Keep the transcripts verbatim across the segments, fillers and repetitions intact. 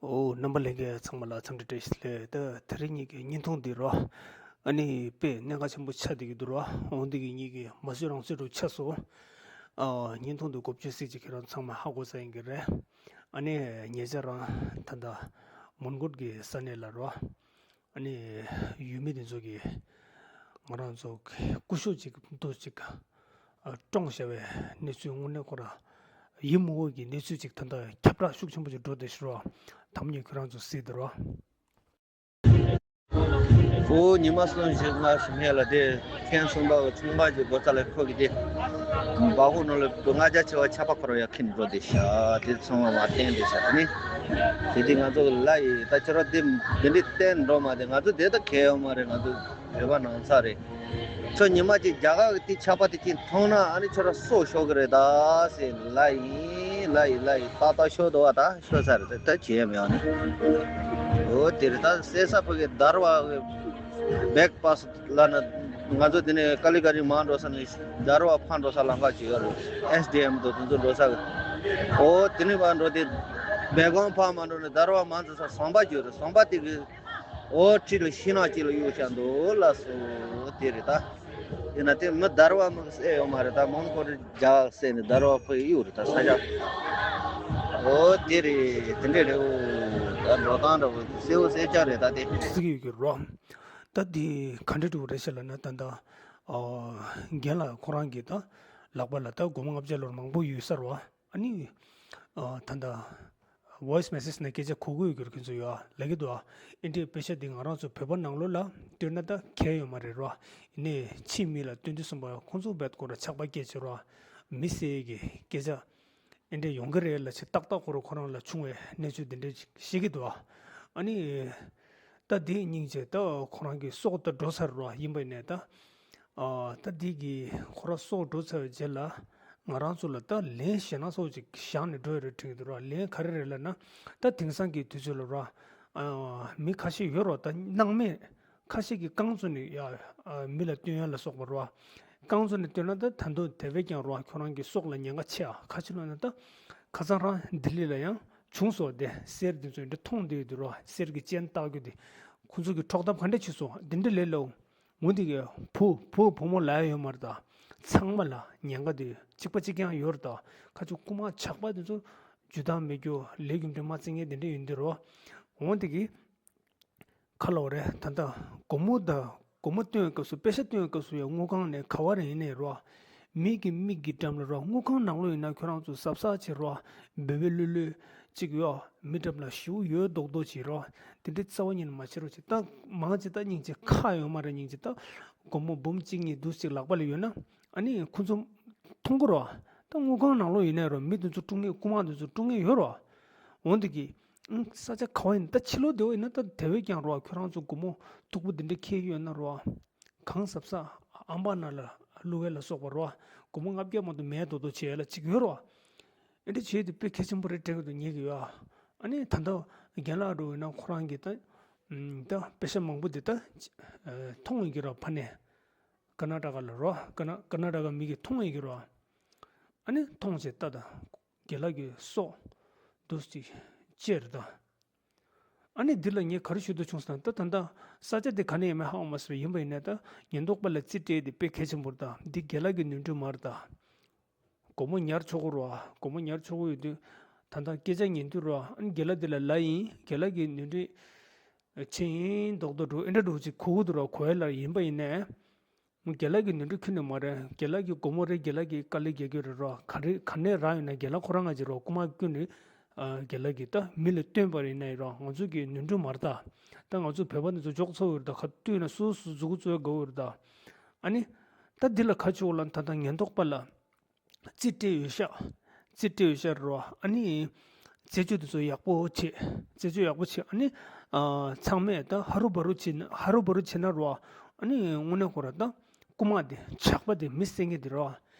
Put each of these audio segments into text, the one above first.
ཨོ། རྣམ་པ་ལྷན་རྒྱས་ཚང་མ་ལ་འཚམས་འདྲི་བཀྲ་ཤིས་བདེ་ལེགས། ད་དེ་རིང་ངེད་ཀྱི་བརྙན་ཐུང་འདི་རོ། ཨ་ནི་དཔེ་གནད་འགག་ཆེན་པོ་ཆགས་བསྡད་ཀྱི་འདུག་རོ། འོ་འདི་གི་ངེད་ཀྱི་མ་བཟོས་རང་བཟོས་འདྲ་ཆགས་སོང་། ཨ། བརྙན་ཐུང་འདི་འགོ་བརྗོད་ཚིག་ཅིག་ཁྱེད་རང་ཚང་མ་ཧ་གོ་ས་ཡིན་གྱི་རེད། ཨ་ནི་ཉེ་ཆར་རང་ད་ལྟ་མོན་གྷོ་གི་ས་གནས་ལ་རོ། ཨ་ནི་ཡུལ་མི་དེ་ཚོ་གིས་ང་རང་ཚོ་སྐུ་ཞབས་ཅིག་འདུག་ཅིག་ཨ། བཀྲོངས་བཞག་པའི་གནས་ཚུལ་དངོས་གནས་ཁོ་ར་ཡིད་མི་དགོས་ཀྱི་གནས་ཚུལ་ཅིག་ད་ལྟ་ཁྱབ་བསྒྲགས་ཤུགས་ཆེན་པོ་ཅིག་འགྲོ་བསྡད་ཤག་རོ། དམ་ཉེས་ཁྱོད་རང་ཚོ་གཟིགས་དང་རོ། ཨོ། ཉི་མ་གསུམ་བཞི་ལྔ་ཞིག་སྔོན་ལ་དེ་ཁན་གསུམ་པ་གི་ཚོང་པ་ཅིག་སྒོ་རྩ་ལ་ཁོ་གིས་དེ་སྦ་ཁུག་ནང་ལ་ལྔ་བརྒྱ་བྱེ་བ་ཆར་པ་འཁོར་བ་ཡར་ཁྱེར་འགྲོ་བསྡད་ཤག་དེ་ཚོང་པ་མར་བསྟན་བསྡད་ཤག་དེ་ནི་དེ་དེ་ང་ཚོ་གི་ལ་ཡི་ད་ཁྱོད་རང་དེ་དེ་འདྲའི་བསྟན་འགྲོ་མ་དེ་ང་ཚོ་དེ་ད་གལ་ཡོད་མ་རེད། ང་ཚོ་བོད་པ་ནང་ཚ་རེད། ཁྱོད་ཉི་མ་གཅིག་རྒྱ་གར་གི་དེ་ཆར་པ་དེ་གཅིག་མཐོང་ན་ཨ་ནི་ཁྱོད་རང་སྲོག་ཤོར་གི་རེད་ད་ཟེར། ལ་ཡིན་ལ་ཡིན་ལ་ཡིན། ཏག་ཏག་ཤོར་འདུག་བ། ད་ཤོར་ཚར་རེད། ད་བྱེད་ཡ་མེད་ཨ་ནི། འོ་དེ་རེད། ད་གསེར་ས་ཕུ་གི་དར་བ་གི་བེག་པཱ་སི་ལ་ན་ང་ཚོ་དེ་ནས་ཀ་ལི་ཀ་རི་མར་འགྲོ་ས་ནས་དར་བ་ཕར་འགྲོ་ས་ལམ་ཁ་ཅིག་ཡོད་རེད། ཨེས་ཌི་ཨེམ་དང་དེ་ཚོ་འགྲོ་ས་གི། འོ་དེ་ནས་ཕར་འགྲོ་དེ་བེ་གོང་ཕར་མར་འགྲོ་ནས་དར་བ་མར་འགྲོ་ས་ཟམ་པ་ཅིག་ཡོད་རེད། ཟམ་པ་དེ་གི། ཨོ་ཁྲི་ལ་ཤིང་ནགས་གཅིག་ལ་གཡུག་བཞག་འདུག་ལགས་སོ། དེ་རེད་ད། དེ་ན་དེ་མི་དར་བ་མི་གསད་ཡོད་མ་རེད་ད། མོན་གྷོ་རི་རྒྱ་གསད་ནས་དར་བ་ཕུ་གཡུག་རེད་ད་ས་ཆ། ཨོ་དེ་རེད། དེ་འདྲས་རེད། ཨོ་ད་འགྲོ་སྟངས་འདྲ་བོ་གསལ་བོ་གསལ་རྐྱང་རེད་ད་དེ། ཟེར་གྱི་ཡོད་ཀྱི་རོ། ད་དེ་ག་འདྲས་འགྲོ་གི་རེད་ཤག་ལབ་ན་ད་ད། ཨོ། རྒན་ལགས་ཁོ་རང་གིས་ད་ལག་པ་ལ་ད་སྒོར་མོ་ལྔ་བརྒྱ་ལོར་མང་པོ་ཡོད་ས་རེད་བ། ཨ་ནི། ཨ། ད་ལྟ་ཝོ་ཡིས་མེ་སེ་ཇི་ནང་སྐད་ཆ་གོ་གི་ཡོད་ཀྱི་རེད། ཁྱོད་ཚོ་ཡོད་ཨ་ལབ་ཀྱི་འདུག་ཨ། ཨེ་འདྲའི་དཔེ་ཆ་འདི་ང་རང་ཚོ་བོད་པ་ནང་ལོགས་ལ་བསྟོད་ན་ད་གལ་ཡོད་མ་རེད་རོ། ཡིན་ནའི་ཕྱིའི་མི་ལ་སྟོན་དུས་ཙམ་པ་ཁོང་ཚོ་རྦད་ཁོ་རང་ཆགས་པ་སྐྱེས་བྱས་རོ། མི་ཟེར་གི་སྐད་ཆ་ཨེ་འདྲ་ཡོང་གི་རེད་ལབ་བྱས་ཏག་ཏག་ཁོ་རང་ཁོ་རང་ལ་བྱུང་བའི་གནས་ཚུལ་འདི་འདྲ་ཅིག་བཤད་ཀྱི་འདུག་ཨ། ཨ་ནི། ད་དེ་སྙིང་རྗེ་ད་ཁོ་རང་གི་སྲོག་ད་འགྲོ་ཚར་རོ། ཡིན་པ་ཡིན་ནའི་ད། ཨ། ད་དེ་གི་ཁོ་རང་སྲོག་འགྲོ་ཚར་བའི་རྗེས་ལ་ང་རང་ཚོ་ལ་ད་ལན་ཞེ་དྲག་ཚོ་ཅིག་བཞག་ནས་འགྲོ་ཡི་རེད་དྲན་གྱི་འདུག་ར། ལན་ག་རེ་རེད་ལབ་ན། ད་དེང་སང་གི་དུས་ཚོད་ལ་ར། ཨ། མི་ཁ་ཤས་ཡོད་རོ། ད་སྣང་མེད་ཁ་ཤས་ཀྱིས་རྐང་བཙུགས་ནས་ཡ། ཨ། མི་ལ་སྟོན་ཡ་ལ་སོགས་པ་ར། རྐང་བཙུགས་ནས་སྟོན་ན་ད་ད་དུང་དེ་བས་ཀྱང་ར་ཁྱོད་རང་གི་སྲོག་ལ་ཉེན་ཁ་ཆེ་ཨ། ག་ཅི་ལབ་ན་ད་ཁ་སང་རང་ལྡི་ལི་ལ་ཡང་བྱུང་སོང་། དེ་གསེར་དེ་ཚོ་འདི་མཐོང་བསྡད་ཡོད་དུས་ར། གསེར་གྱི་སྤྱན་བཏགས་རྒྱུ་དེ། ཁོ་ཚོ་གི་འཕྲོག་ཐབས་ག་འདྲ་བྱས་སོང་། འདི་འདྲ་ལས་སླ་བོ། འོ་འདི་གི་བུ་བུ་བུ་མོ་ལ་ཡ་ཡོད་མ་རེད་ད། ཚང་མ་ལ་ཉེན་ཁ་དེ་གཅིག་པ་གཅིག་རྐྱང་ཡོད་རེད་ད། ཁ་ཆུ་རྐུ་མ་ཇག་པ་དེ་ཚོ་རྒྱུ་དག་མེད་རྒྱུ་ལས་རྒྱུ་འབྲས་མ་བརྩི་མཁན་དེ་འདྲ་ཡོད་འདི་རོ། འོ་འདི་གི་ཁ་ལོ་རེད་ད། ད་སྒོར་མོ་ད་སྒོར་མོ་སྟོན་སྐབས་སུ་པེ་ཤ་སྟོན་སྐབས་སུ་ཡང་དངུལ་ཁང་ནས་ག་བ་རེ་ཡིན་ནའི་རོ། མི་གི་མིག་གི་འགྲམ་ལ་རོ། དངུལ་ཁང་ནང་ལོགས་ཡིན་ན་ཁྱོད་རང་ཚོ་གཟབ་གཟབ་བྱེད་རོ། འབོལ་བོ་ལོས་ལོས་ཅིག་ཡོ། མི་འགྲམ་ལ་ཞེ་པོ་ཡོད་མདོག་མདོག་བྱེད་རོ། དེ་འདྲའི་རྩ་བ་ཉིད་ནས་མ་བྱེད་རོགས་བྱེད། ད་མང་ཆེ་ད་སྙིང་རྗེ་ཁ་ཡོད་མ་རེད། སྙིང་རྗེ་ད་སྒོར་མོ་འབུམ་གཅིག་གཉིས་འདུག་ཅིག་ལག་པ་ལ་ཡོད་ན་ཨ་ནི་ཁོ་ཚོ་མཐོང་གི་རོ། ད་དངུལ་ཁང་ནང་ལོགས་ཡིན་ནའི་རོ། མི་དེ་ཚོ་དཀྲུག་མཁན་རྐུ་མ་དེ་ཚོ་དཀྲུག་མཁན་ཡོད་རོ། འོ་འདི་གི་ཨང་། ས་ཆ་ག་བ་ཡིན་ད་ཕྱི་ལོགས་དེ་བ་ཡིན་ན་ད་དེ་བས་ཀྱང་རོ། ཁྱོད་རང་ཚོ་སྒོར་མོ་མཐུག་པོ་དེ་འདྲ་ཁྱེར་ཡོད་ན་རོ། གང་གཟབ་གཟབ་ཨམ་བག་ནང་ལ་བླུག་ཡ་ལ་སོགས་པ་རོ། སྒོར་མོ་ལྔ་བརྒྱ་མ་གཏོགས་མེད་མདོག་མདོག་བྱེད་ཡ་ལ་ཅིག་ཡོད་རོ། ཨེ་འདྲ་བྱེད་དེ་དཔེ་གལ་ཆེན་པོ་རེད་དྲན་གི་འདུག་ཉེ་གི་ཡོད་ཨ། ཨ་ནི་ད་ལྟ་རྒན་ལགས་འགྲོ་ཡིན་ན་ཁོ་རང་གིས་ད་ད་པེ་ཤ་མང་པོ་འདི་ད་མཐོང་ཡོད་ཀྱི་རོ། ཕ་ནས་ཀར་ནཱ་ཊ་ཀ་ལ་རོ། ཀར་ནཱ་ཀར་ནཱ་ཊ་ཀ་མི་གིས་མཐོང་ཡོད་ཀྱི་རོ། ཨ་ནི་མཐོང་བྱས་ད་ད་རྒན་ལགས་ཀྱི་སྲོག་འདུག་ཅིག་བཅད་རེད་ད། ཨ་ནི་འདི་ལ་ངས་ག་རེ་ཞུ་འདོད་བྱུང་ཟེར་ན་ད་ད་ད་ས་ཆ་དེ་ག་ནས་ཡིན་མིན་ཧ་གོ་མ་སོང་། ཡིན་པ་ཡིན་ནའི་ད་ཉེན་རྟོག་པ་ལ་རྩིས་སྤྲད་དེ་དཔེ་གལ་ཆེན་པོ་རེད་ད། འདི་རྒན་ལགས་ཀྱི་ནོར་འཁྲུལ་མ་རེད་ད། སྒོར་མོ་ཉར་ཆོག་གི་རེད་བ། སྒོར་མོ་ཉར་ཆོག་གི་ཡོད་དུས་ད་ལྟ་སྐད་ཆ་ཉན་དུས་རེད་བ། ཨ་ནི་རྒན་ལགས་འདི་ལ་ལབ་ཡིན། རྒན་ལགས་ཀྱི་ནོར་འཁྲུལ་ཆེ་ཡིན་མདོག་མདོག་འགྲོ། ཨེ་འདྲ་འགྲོ་ཅིག་གོ་གི་འདུག་རེད་བ། གོ་ཡ་ལ་ཡིན་པ་ཡིན་ནའི། རྒན་ལགས་ཀྱི་ནོར་འཁྲུལ་ཁྱོན་ནས་མ་རེད། རྒན་ལགས་ཀྱི་སྒོར་མོ་རེད། རྒན་ལགས་ཀྱི་དཀའ་ལས་རྒྱག་རྒྱུ་རེད་རོ། ག་རེ་ག་ནས་རག་ཡོད་ན་རྒན་ལགས་ཁོ་རང་ང་ཅིག་རོ། རྐུ་མ་ཀུན་ནས་ཨ་རྒན་ལགས་ཀྱིས་ད་མི་ལ་སྟོན་པ་རེད་ན་ཡིན་རོ། ང་ཚོ་གི་ནོར་འཁྲུལ་མ་རེད་ད། ད་ང་ཚོ་བོད་པ་འདི་ཚོ་འཇོག་ཚར་བ་ཡོད་རེད་ད། ག་དུས་ན་སོ་སོ་མཛུ་གུ་བཙུགས་དགོས་ཡོད་རེད་ད། ཨ་ནི་ད་འདི་ལ་ག་ཆོག་ལ་ད་ད་ཉེན་རྟོག་པ་ལ་རྩིས་སྤྲད་ཡོད་ཤག་རྩིས་སྤྲད་ཡོད་ཤག་རོ། ཨ་ནི་རྩད་གཅོད་དེ་ཚོ་ཡག་པོ་བྱེད། རྩད་གཅོད་ཡག་པོ་བྱེད། ཨ་ནི་ཨ་ཚང་མས་ད་ཧ་རུ་བ་རུ་བྱེད་ན་ཧ་རུ་བ་རུ་བྱེད་ན་རོ། ཨ་ནི་དངོས་གནས་ཁོ་ར་ད་རྐུ་མ་དེ་ཇག་པ་དེ་མི་བསད་མཁན་དེ་རོ།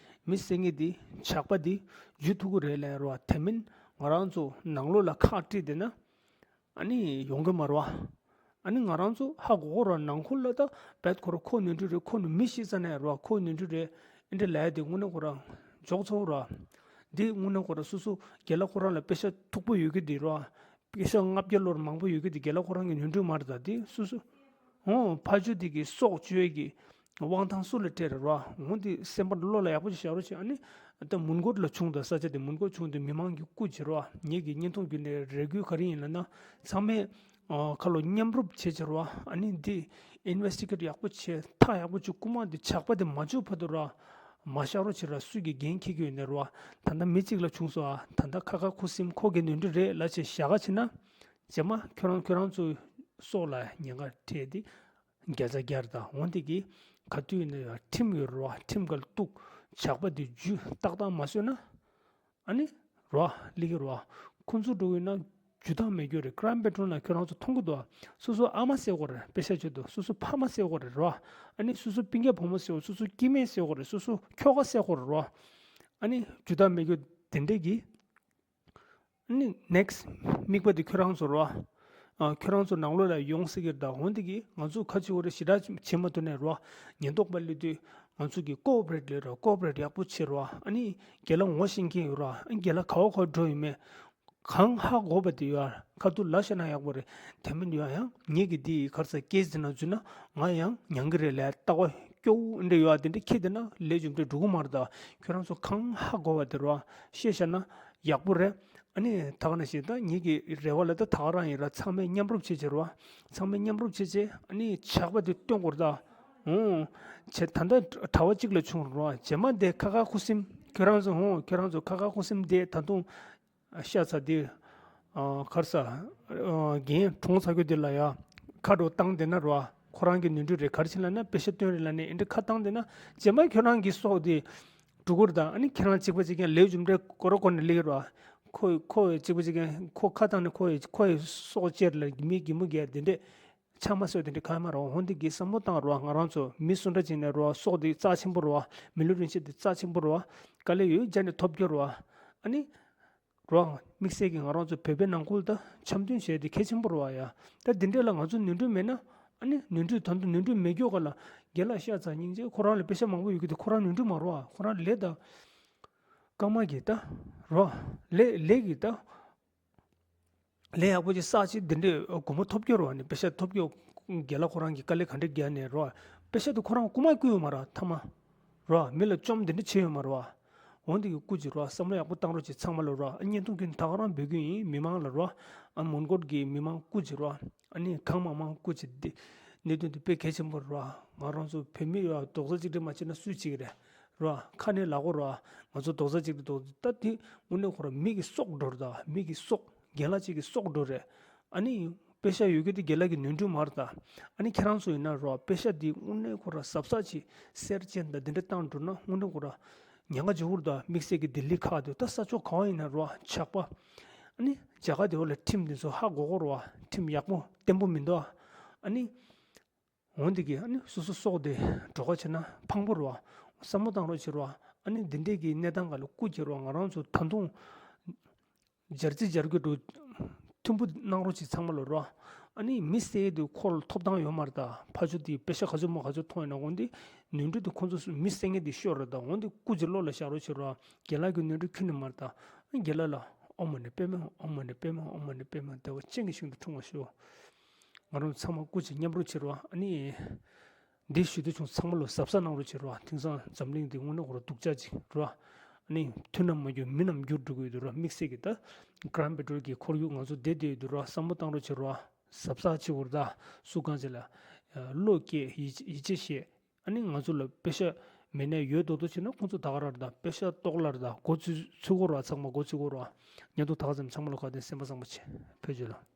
མི་བསད་མཁན་དེ་ཇག་པ་དེ་འཇུ་ཐུབ་ཀྱི་རེད་ལབ་རོ། དེ་མིན་ང་རང་ཚོ་ནང་ལོགས་ལ་ཁག་དཀྲིས་བསྡད་ན་ཨ་ནི་ཡོང་གི་མ་རེད་བ། ཨ་ནི་ང་རང་ཚོ་ཧ་གོ་གོ་ར་ནང་ཁུལ་ལ་ད་བད་ཁོ་ར་ཁོ་ནོར་འཁྲུལ་རེད། ཁོ་ནི་མི་ཤི་ས་ནས་ར་ཁོ་ནོར་འཁྲུལ་རེད། ཨེ་འདྲ་ལབ་ཡ་དེ་དངོས་གནས་ཁོ་ར་འཇོག་ཚར་ར། དེ་དངོས་གནས་ཁོ་ར་སོ་སོ་རྒན་ལགས་ཁོ་རང་ལ་པེ་ཤ་མཐུག་པོ་ཡོད་ཀྱི་དེ་ར། པེ་ཤ་ལྔ་བརྒྱ་ལོར་མང་པོ་ཡོད་གི་དེ་རྒན་ལགས་ཁོ་རང་གི་ནོར་འཁྲུལ་མ་རེད། ད་དེ་སོ་སོ་ཧོ་ཕ་ཆུ་དེ་གི་སྲོག་གཅོད་ཀྱི་དབང་ཐང་སུ་ལ་སྤྲད་རེད་རོ། འོ་དེ་སེམས་པ་བློ་ལ་ཡག་པོ་ཅིག་བཞག་རོགས་བྱེད། ཨ་ནི་ད་མོན་གྷོ་ལ་བྱུང་དང་ས་ཆ་དེ་མོན་གྷོ་བྱུང་དེ་མི་མང་གི་སྐུ་བྱེད་རོ། ངེད་ཀྱི་བརྙན་ཐུང་བརྒྱུད་ནས་རེ་སྐུལ་ག་རེ་ཡིན་ལབ་ན་ཚང་མས་ཨ་ཁ་ལོ་མཉམ་རུབ་བྱེད་བྱེད་རོ། ཨ་ནི་འདི་ཨིན་ཝེ་སི་ཊི་གེ་ཊི་ཡག་པོ་བྱེད། ཐག་ཡག་པོ་བཅུག་རྐུ་མ་འདི་ཇག་པ་འདི་མ་བཅུག་བར་དུ་རོ། མ་བཞག་རོགས་བྱེད་རོ། སུས་ཀྱི་འགན་འཁྱེར་གྱི་ཡོད་ནས་རོ། ད་ལྟ་མི་གཅིག་ལ་བྱུང་སོང་ཨ། ད་ལྟ་ཁ་ཁ་ཁུ་སིམ་ཁོ་གི་ནོར་འཁྲུལ་རེད་ལབ་བྱས་བཞག་ག་བྱེད་ན། རྗེས་མ་ཁྱོད་རང་ཁྱོད་རང་ཚོའི་སྲོག་ལ་ཉེན་ཁ་འཕྲད་དེ་བརྒྱ་ཆ་བརྒྱ་རེད། ད་འོ་འདི་གི་ག་དུས་ཡིན་ན་ཡང་ཁྲིམས་ཡོད་རེད་བ། ཁྲིམས་འགལ་གཏུག་ཇག་པ་འདི་རྒྱུ་ཏག་ཏག་མ་བཟོས་ན་ཨ་ནི་རེད་བ། ལི་གི་རེད་བ། ཁོ་ཚོ་འགྲོ་གི་ན་རྒྱུ་དང་མེད་རྒྱུ་རེད། ཀྲའིམ་པེ་ཊོལ་ན་ཁྱོད་རང་ཚོ་མཐོང་གི་འདུག་སོ་སོ་ཨ་མ་ཟེར་དགོས་རེད། པེ་ཤ་ཆེད་དུ་སོ་སོ་ཕ་མ་ཟེར་དགོས་རེད་རེད་བ། ཨ་ནི་སོ་སོ་སྤུན་ཀྱག་བུ་མོ་ཟེར་དགོས། སོ་སོ་སྐྱེ་དམན་ཟེར་དགོས་རེད། སོ་སོ་ཁྱོ་ག་ཟེར་དགོས་རེད་རེད་བ། ཨ་ནི་རྒྱུ་དང་མེད་རྒྱུ་དེ་འདྲས་ཀྱི་ནི་ནེག་སི་དམིགས་པ་དེ་ཁྱོད་རང་ཚོ་རོ། ཨ་ཁྱོད་རང་ཚོ་ནང་ལོགས་ལ་ཡོང་སྲིད་ཀྱི་རེད། ད་འོན་ཏེ་གི་ང་ཚོ་ཁ་ཆེ་བོ་རེ་ཞེ་དྲག་བྱེད་མ་ཐུབ་ནས་རོ། ཉེན་རྟོག་པ་སླེབས་དུས་ང་ཚོ་གི་ཀོ་ཨོ་པ་རེ་ཊི་ལས་རོ། ཀོ་ཨོ་པ་རེ་ཊི་ཡག་པོ་བྱེད་རོ། ཨ་ནི་རྒན་ལགས་ངོ་ཤེས་མཁན་ཡོད་རོ། ཨ་ནི་རྒན་ལགས་ག་བ་ག་བ་འགྲོ་ཡོད་མེད་གང་ཧ་གོ་བ་དེ་ཡོད། ཁ་ཐུག་ལ་བཤད་ན་ཡག་པོ་རེད། དེ་མིན་ཡོད་ཡང་ངེད་ཀྱི་དེ་ཡི་གར་ས་ཀེ་སི་དེ་ན་འཛུལ་ན་ང་ཡང་མྱང་གི་རེད་ལས་ལྟ་བ་སྐྱོ་བོ་འདྲ་ཡོད། དེ་འདྲ་ཁྱེད་དེ་ན་ལས་རྒྱུ་འབྲས་འགྲོ་གི་མ་རེད། ད་ཁྱོད་རང་ཚོ་གང་ཧ་གོ་བ་དེ་རོ་བཤད་བཤད་ན་ཡག་པོ་རེད། ཨ་ནི་ད་ག་ནང་བཞིན་ད་ངེད་ཀྱི་རེ་བ་ལ་ད་ད་ག་རང་ཡིན་ར། ཚང་མས་མཉམ་རུབ་བྱེད་བྱེད་རོ། ཚང་མས་མཉམ་རུབ་བྱེད་བྱེད། ཨ་ནི་ཇག་པ་དེ་སྟོན་དགོས་རེད་ད། འོང་། བྱེད་ད་ལྟ་གྲྭ་པ་གཅིག་ལ་བྱུང་རོ། རྗེས་མ་དེ་ཁ་ཁ་ཁུ་སིམ་ཁྱོད་རང་ཚོ་འོང་། ཁྱོད་རང་ཚོ་ཁ་ཁ་ཁུ་སིམ་དེ་ད་དུང་ཤ་ཚ་དེ་གར་ས་རྒན་གྲོངས་ཚ་རྒྱུ་དེ་ལ་ཡ་ཁ་དྲོ་བཏང་དེ་ན་རོ། ཁོ་རང་གི་ནོར་འཁྲུལ་རེད། ག་རེ་བྱེད་ལབ་ན་པེ་ཤ་སྟོན་རེད་ལབ་ནས་ཨེ་འདྲ་ཁ་བཏང་དེ་ན་རྗེས་མ་ཁྱོད་རང་གི་སྲོག་དེ་འགྲོ་གི་རེད་ད། ཨ་ནི་ཁྱེད་རང་གཅིག་པ་གཅིག་རྐྱང་ལས་རྒྱུ་འབྲས་སྐོར་སྐོར་ནས་སླེབས་ཀྱི་རེད་བ། ཁོ་ཁོ་གཅིག་པ་གཅིག་རྐྱང་ཁོ་ཁ་བཏང་ནས་ཁོ་ཡི་ཁོ་ཡི་སྲོག་བཅད་ལ་མི་གི་མུ་གེ་དེ་འདྲས་ཆགས་མ་སོང་། དེ་འདྲས་གང་ཡང་མ་རེད་བ། འོན་ཏེ་གི་བསམ་བློ་བཏང་རོགས། ང་རང་ཚོ་མི་སུ་འདྲ་ཅིག་ནས་རོགས། སྲོག་དེ་རྩ་ཆེན་པོ་རེད་བ། མི་ལུས་རིན་ཆེན་དེ་རྩ་ཆེན་པོ་རེད་བ། དཀའ་ལས་ཡོད་རྒྱ་ནས་ཐོབ་རྒྱུ་རེད་བ། ཨ་ནི་རོགས་དམིགས་བསལ་གྱི་ང་རང་ཚོ་བོད་པའི་ནང་ཁུལ་ད་འཆམ་མཐུན་བྱས་དེ་གལ་ཆེན་པོ་རེད་བ་ཡ། ད་འདི་འདྲས་ལ་ང་ཚོ་ནོར་འཁྲུལ་མེད་ན། ཨ་ནི་ནོར་འཁྲུལ་ད་དུང་ནོར་འཁྲུལ་མེད་རྒྱུ་ག་ལ་རྒན་ལགས་ཤ་ཚ་སྙིང་རྗེ། ཁོ་རང་ལ་པེ་ཤ་མང་པོ་ཡོད་གི་དེ་ཁོ་རང་ནོར་འཁྲུལ་མ་རེད་བ། ཁོ་རང་ལས་ད་རྐང་མ་གི་ད་རོགས་ལས་ལས་གི་ད་ལས་ཡག་པོ་ཅིག་བསགས་ཅིག་འདི་འདྲས་སྒོར་མོ་ཐོབ་རྒྱུ་རེད་བ། ནི་པེ་ཤ་ཐོབ་རྒྱུ་རྒན་ལགས་ཁོ་རང་གི་དཀའ་ལས་ག་འདྲས་བརྒྱབ་ནས་རེད་བ། པེ་ཤ་དེ་ཁོ་རང་རྐུ་མ་རྐུ་ཡོད་མ་རེད་ཐ་མ། རོ། མི་ལ་བཅོམ་དེ་འདྲ་བྱས་ཡོད་མ་རེད་བ། འོན་ཏེ་གི་སྐུ་མཁྱེན་རོ། བསམ་བློ་ཡག་པོ་བཏང་རོགས་བྱེད་ཚང་མ་ལ་རོ། ཨ་བརྙན་ཐུང་བརྒྱུད་ནས་ད་ག་རང་འབོད་སྐུལ་ཡིན་མི་མང་ལ་རོ། ཨ་མོན་གྷོ་གི་མི་མང་སྐུ་མཁྱེན་རོ། ཨ་ནི་གང་མང་མང་སྐུ་མཁྱེན། འདི་གནད་དོན་འདི་དཔེ་གལ་ཆེན་པོ་རེད་རོ། ང་རང་ཚོ་བོད་མི་ཡོད་རྡོག་རྩ་གཅིག་སྒྲིལ་མ་བྱས་ན་སུས་བྱེད་ཀྱི་རེད་རོ། ཁ་ནས་ལབ་དགོས་རོ། ང་ཚོ་རྡོག་རྩ་གཅིག་སྒྲིལ་རྡོག་རྩ། ད་དེ་དངོས་གནས་ཁོ་རང་མི་གི་སྲོག་འགྲོ་རེད། ད་མི་གི་སྲོག་རྒན་ལགས་གཅིག་གི་སྲོག་འགྲོ་རེད། ཨ་ནི་པེ་ཤ་ཡོད་གི་དེ་རྒན་ལགས་ཀྱི་ནོར་འཁྲུལ་མ་རེད་ད། ཨ་ནི་ཁྱེད་རང་ཚོ་ཡིན་ན་རོ། པེ་ཤ་དེ་དངོས་གནས་ཁོ་ར་གཟབ་གཟབ་ཅིག་གསེར་ཅན་དང་དེ་འདྲ་བཏང་འགྲོ་ན་དངོས་གནས་ཁོ་ར་ཉེན་ཁ་ཆེ་བོ་རེད་ད། དམིགས་བསལ་གྱི་ལྡི་ལི་ཁག་དེ་ད་ས་ཕྱོགས་གང་བ་ཡིན་ན་རོ། ཇག་པ། ཨ་ནི་རྒྱ་གར་དེ་བ་ལ་ཁྲིམས་དེ་ཚོ་ཧ་གོ་གོ་རོ། ཁྲིམས་ཡག་པོ་བརྟན་པོ་མི་འདུག་ཨ་ནི་འོན་ཏེ་གི་ཨ་ནི་སོ་སོ་སྲོག་དེ་འགྲོ་ཁ་བྱེད་ན་ཕངས་པོ་རོ། བསམ་བློ་བཏང་རོགས་བྱེད་རོ། ཨ་ནི་འདི་འདྲས་ཀྱི་གནས་སྟངས་སྒང་ལ་སྐུ་མཁྱེན་རོ། ང་རང་ཚོ་ད་དུང་སྦྱར་རྩི་སྦྱར་རྒྱུ་འགྲོ་མཐུན་པོ་གནང་རོགས་བྱེད་ཚང་མ་ལ་རོ། ཨ་ནི་མི་བསད་དེ་ཁོ་ལ་ཐོབ་ཐང་ཡོད་མ་རེད་ད། ཕ་ཆུ་དེ་པེ་ཤ་ག་ཚོད་མོ་ག་ཚོད་ཐོང་ཡིན་ན། འོན་ཏེ་ནོར་འཁྲུལ་དེ་ཁོ་ཚོ་མི་བསད་མཁན་དེ་ཤོར་རེད་ད། འོན་ཏེ་སྐུ་མཁྱེན་བློ་ལ་བཞག་རོགས་བྱེད་རོ། རྒན་ལགས་ཀྱི་ནོར་འཁྲུལ་ཁྱོན་ནས་མ་རེད་ད། རྒན་ལགས་ལ་ཨོཾ་མ་ཎི་པདྨེ་ཧཱུྃ། ཨོཾ་མ་ཎི་པདྨེ་ཧཱུྃ། ཨོཾ་མ་ཎི་པདྨེ་ཧཱུྃ། བདེ་བ་ཅན་གྱི་ཞིང་དུ་འཁྲུངས་པར་ཤོག་ང་རང་ཚང་མ་སྐུ་མཁྱེན་མཉམ་རུབ་བྱེད་རོགས། ཨ་ནི། འདི་ཞུ་དུས་ཆུང་ཚང་མ་ལོ་གཟབ་གཟབ་གནང་རོགས་བྱེད་རོགས། དེང་སང་འཛམ་གླིང་འདི་དངོས་གནས་ཁོ་ར་སྡུག་ཅག་ཅིག་རོགས། ཨ་ནི་མཐུན་ནམ་མ་གྱུར་མི་རྣམས་འགྱུར་འགྲོ་གི་ཡོད་དུ་རོགས། དམིགས་བསལ་གྱི་ད་ཀྲའིམ་པེ་ཊོལ་གྱི་ཁོར་ཡུག་ང་ཚོ་བསྡད་བསྡད་ཡོད་དུ་རོགས། བསམ་བློ་བཏང་རོགས་བྱེད་རོགས། གཟབ་གཟབ་བྱེད་དགོས་རེད་ད། སུ་གང་ཅི་ལ་བློ་སྐྱེད་ཡིད་ཡིད་ཆེས་བྱེད། ཨ་ནི་ང་ཚོ་ལ་པེ་ཤ་མེད་ནས་ཡོད་མདོག་མདོག་བྱས་ན་ཁོང་ཚོ་ད་ག་རང་རེད་ད། པེ་ཤ་ལྟོགས་ལ་རེད་ད། མགོ་ཚོས་ཚོས་གོ་ར། ཚང་མ་མགོ་ཚོས་གོ་ར། ཉན་ཐོག་ད་ག་ཙམ་ཚང་མ་ལ་ག་དེ་སེམས་པ་བཟང་པོ་བྱེད། ཕེབས་རྒྱུ་ལ།